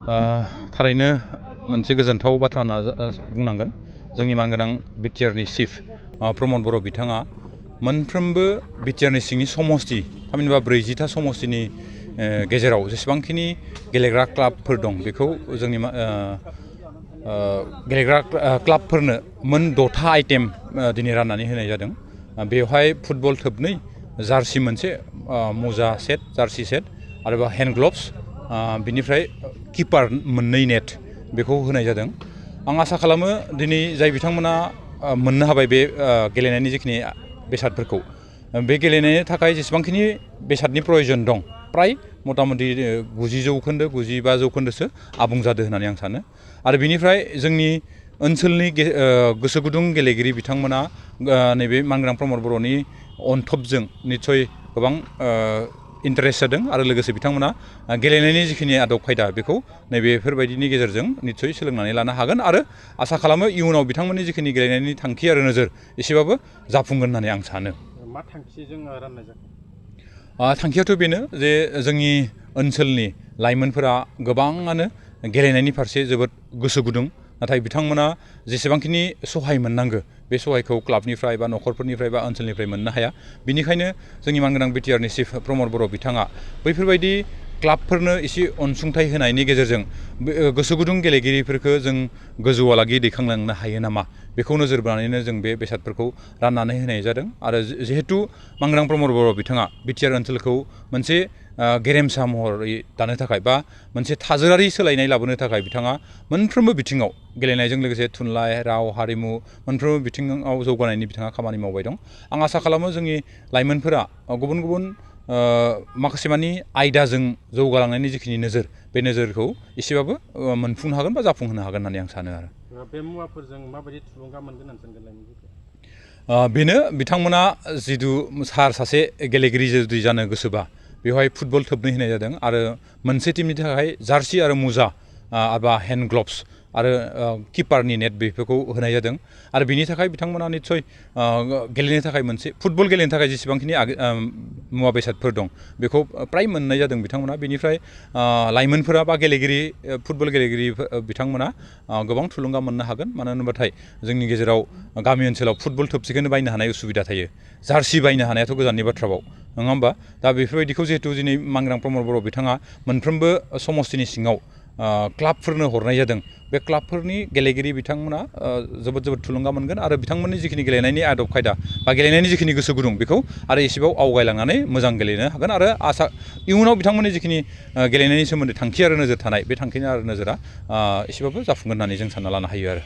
थारैनो मोनसे गोजोनथाव बाथ्रा होनना बुंनांगोन जोंनि मानगोनां बिटिआरनि चिफ प्रमद बर' बिथाङा मोनफ्रोमबो बिटिआरनि सिंनि समस्ति थामहिनबा 40टा समस्तिनि गेजेराव जेसेबांखिनि गेलेग्रा क्लाबफोर दं बेखौ जोंनि गेलेग्रा क्लाबफोरनो मोन 6था आइटेम दिनै राननानै होनाय जादों। बेवहाय फुटबल थोबनै, जार्सि मोनसे, मुजा सेट, जार्सि सेट आरोबाव हेन्ड ग्लभ्स, बिनिफ्राय किपार मोननै नेट बेखौ होनाय जादों। आं आसा खालामो दिनै जाय बिथांमोना मोननो हाबाय बे गेलेनायनि जिखिनि बेसादफोरखौ, बे गेलेनायनि थाखाय जेसेबांखिनि बेसादनि प्रयजन दं फ्राय मथा-मथि 90% 95% आबुं जादों होननानै आं सानो। आरो बिनिफ्राय जोंनि ओनसोलनि गोसो गुदुं गेलेगिरि बिथांमोना नैबे मानगोनां प्रमद बर'नि अनथोबजों निस्सय गोबां इन्टारेस्ट जादों आरो लोगोसे बिथांमोना गेलेनायनि जिखिनि आदब खायदा बेखौ नैबेफोरबायदिनि गेजेरजों निस्सय सोलोंनानै लानो हागोन आरो आसा खालामो इयुनाव बिथांमोननि जिखिनि गेलेनायनि थांखि आरो नोजोर एसेबाबो जाफुंगोन होननानै आं सानो। मा थांखिजों राननाय जाखो? थांखियाथ' बेनो जे जोंनि ओनसोलनि लाइमोनफोरा गोबाङानो गेलेनायनि फारसे जोबोद गोसो गुदुं, नाथाय बिथांमोना जेसेबांखिनि सहाय मोननांगौ बे सहायखौ क्लाबनिफ्राय बा न'खरफोरनिफ्राय बा ओनसोलनिफ्राय मोननो हाया। बिनिखायनो जोंनि मानगोनां बिटिआरनि चिफ प्रमद बर' बिथाङा बैफोरबायदि क्लाबफोरनो एसे अनसुंथाइ होनायनि गेजेरजों गोसो गुदुं गेलेगिरिफोरखौ जों गोजौआलागि दैखांलांनो हायो नामा बेखौ नोजोर बोनानैनो जों बे बेसादफोरखौ राननानै होनाय जादों। आरो जिहेतु मानगोनां प्रमद बर' बिथाङा बिटिआर ओनसोलखौ मोनसे गेरेमसा महरै दानो थाखाय बा मोनसे थाजोरारि सोलायनाय लाबोनो थाखाय बिथाङा मोनफ्रोमबो बिथिङाव गेलेनायजों लोगोसे थुनलाइ, राव, हारिमु मोनफ्रोमबो बिथिङाव जौगानायनि बिथाङा खामानि मावबाय दं। आं आसा खालामो जोंनि लाइमोनफोरा गुबुन गुबुन माखासे मानि आयदाजों जौगालांनायनि जिखिनि नोजोर बे नोजोरखौ एसेबाबो मोनफुंनो हागोन बा जाफुंहोनो हागोन होननानै आं सानो आरो। बे मुवाफोरजों माबायदि थुलुंगा मोनगोन होननानै सानगोन लाइमोनफोरखौ? बेनो बिथांमोना जिथु सासे गेलेगिरि जुदि जानो गोसोबा बेवहाय फुटबल थोबनै होनाय जादों आरो मोनसे टिमनि थाखाय जार्सि आरो मुजा बा हेन्ड ग्लभ्स आरो किपारनि नेट बेफोरखौ होनाय जादों। आरो बिनि थाखाय बिथांमोना निस्सय गेलेनो थाखाय मोनसे फुटबल गेलेनो थाखाय जेसेबांखिनि मुवा बेसादफोर दं बेखौ फ्राय मोननाय जादों बिथांमोना। बेनिफ्राय लाइमोनफोरा बा फुटबल गेलेगिरि बिथांमोना गोबां थुलुंगा मोननो हागोन। मानो होनोबाथाय जोंनि गेजेराव गामि ओनसोलाव फुटबल थोबसेखौनो बायनो हानाय उसुबिदा थायो, जार्सि बायनो हानायाथ' गोजाननि बाथ्राबाव, नङा होमबा? दा बेफोरबायदिखौ जिहेतु दिनै मानगोनां प्रमद बर' बिथाङा मोनफ्रोमबो समस्तिनि सिङाव क्लाबफोरनो हरनाय जादों। बे क्लाबफोरनि गेलेगिरि बिथांमोना जोबोद थुलुंगा मोनगोन आरो बिथांमोननि जिखिनि गेलेनायनि आदब खायदा बा गेलेनायनि जिखिनि गोसो गुदुं बेखौ आरो एसेबाव आवगायलांनानै मोजां गेलेनो हागोन आरो इयुनाव बिथांमोननि जिखिनि गेलेनायनि सोमोन्दै थांखि आरो नोजोर थानाय बे थांखिनि आरो नोजोरा एसेबाबो जाफुंगोन होननानै जों सानना लानो हायो आरो।